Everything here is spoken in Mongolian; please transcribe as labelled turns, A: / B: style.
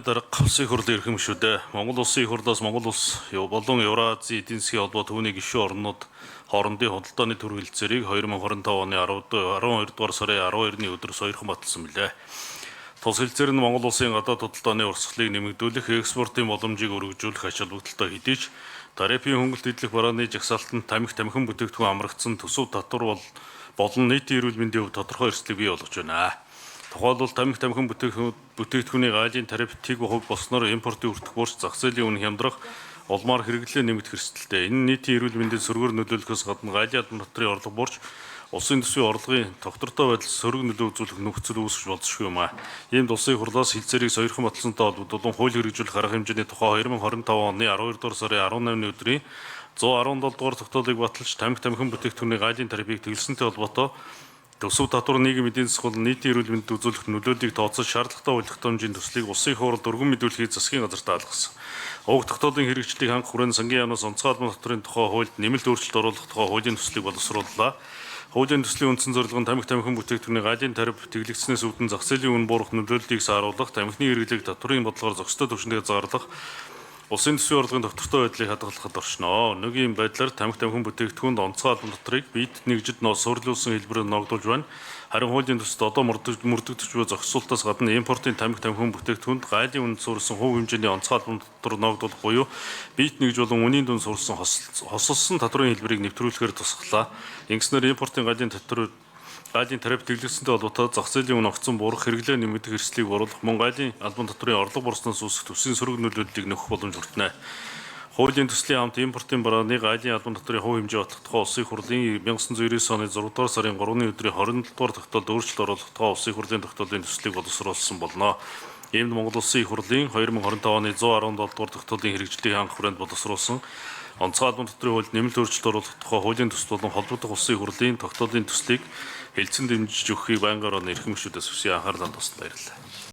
A: Дарга, Улсын их хурлын эрхэм гишүүдээ, Монгол Улсын их хурлаас Монгол Улс болон Евразийн эдийн засгийн холбоо түүний гишүүн орнууд хоорондын худалдааны төр хэлцээрийг 2025 оны 10 12 дугаар сарын 12-ны өдөр сойрхон баталсан билээ. Тус хэлцээр нь Монгол Улсын гадаад худалдааны урсгалыг нэмэгдүүлэх, экспортын боломжийг өргөжүүлэх ач холбогдолтой хэдий ч тарифын хөнгөлт идэх барааны жагсаалтанд тамхи тамхин бүтээгдэхүүн амрагдсан төсөв татвар бол болон нийтийн эрүүл мэндийн хувьд тодорхой эрсдлийг бий болгож байна. Тухайлбал тамхи тамхин бүтээгдэхүүний гаалын тариф тэг хувь болсноор импортын өртөх буурч зах зээлийн үн хямдрах улмаар хэрэглээ нэмэгдэх эрсдэлтэй. Энэ нь нийтийн эрүүл мэндэд сөргөөр нөлөөлөхөөс гадна гаалын албан дотрын орлого буурч улсын төсвийн орлогын тогтвортой байдал сөрөг нөлөө үзүүлэх нөхцөл үүсгэж болзошгүй юм а. Иймд улсын их хурлаас хэлцээрийг сойрхон баталсантай холбогдуулан хууль хэрэгжүүлэх арга хэмжээний тухай 2025 оны 12 дугаар сарын 18-ны өдрийн 117 дугаар тогтоолыг баталж тамхи тамхин бүтээгдэхүүний гаалын тарифыг тэглэсэнтэй холбоотой төсөв татвар нийгэм эдийн засаг болон нийтийн эрүүл мэндэд үзүүлэх нөлөөллийг тооцож шаардлагатай хууль тогтоомжийн төслийг улсын их хурлд өргөн мэдүүлэхийг засгийн газарт даалгасан. Уг тогтоолын хэрэгжлийг хангах хүрээнд сангийн яамнаас онцгой албан татварын тухай хуульд нэмэлт өөрчлөлт оруулах тухай хуулийн төслийг боловсрууллаа. Хуулийн төслийн үндсэн зорилго нь тамхи тамхин бүтээгдэхүүний гаалын тариф тэглэгдснээс үүдэн зах зээлийн үн буурах нөлөөллийг сааруулах, тамхины хэрэглээг татварын бодлогоор зохистой түвшинд хязгаарлах, улсын төсвийн орлогын тогтвортой байдлыг хадгалахад оршино. Өнөөгийн байдлаар тамхи тамхин бүтээгдэхүүнд онцгой албан дотрыг биед нэгжид нөө суурилуулсан хэлбэрээр ногдуулж байна. Харин хуулийн төсөлд одоо мөрдөгдөж буй зохицуултаас гадна импортын тамхи тамхин бүтээгдэхүүнд гайлын үнэд суурилсан хувь хэмжээний онцгой албан дотор ногдуулах буюу биет нэгж болон үнийн дүн суурилсан хосолсон татварын хэлбэрийг нэвтрүүлэхээр тусгалаа. Ингэснээр импортын гайлын татвар гаалын тариф тэглэгдсэнтэй холбоотой зах зээлийн үн огцон буурах, хэрэглээ нэмэгдэх эрсдлийг бууруулах, мөн гаалын албан дотрын орлого буурснаас үүсэх төсвийн сөрөг нөлөөллийг нөхөх боломж хүртэнэ. Хуулийн төслийн хамт импортын барааны гаалын албан дотрын хувь хэмжээ батлах тухай Улсын их хурлын 1999 оны 6 дугаар сарын 3-ны өдрийн 27 дугаар тогтоолд өөрчлөлт оруулах тухай Улсын их хурлын тогтоолын төслийг боловсруулсан болно. Иймд Монгол Улсын их хурлын 2025 оны 117 дугаар тогтоолын хэрэгжлийг хангах хүрээнд боловсруулсан онцгой албан дотрын хуульд нэмэлт өөрчлөлт оруулах тухай хуулийн төсөл болон холбогдох улсын их хурлын тогтоолын төслийг хэлцэн дэмжиж өгөхийг байнгын орооны эрхэм гишүүдээс хүсье. Анхаарлаа хандуулсанд баярлалаа.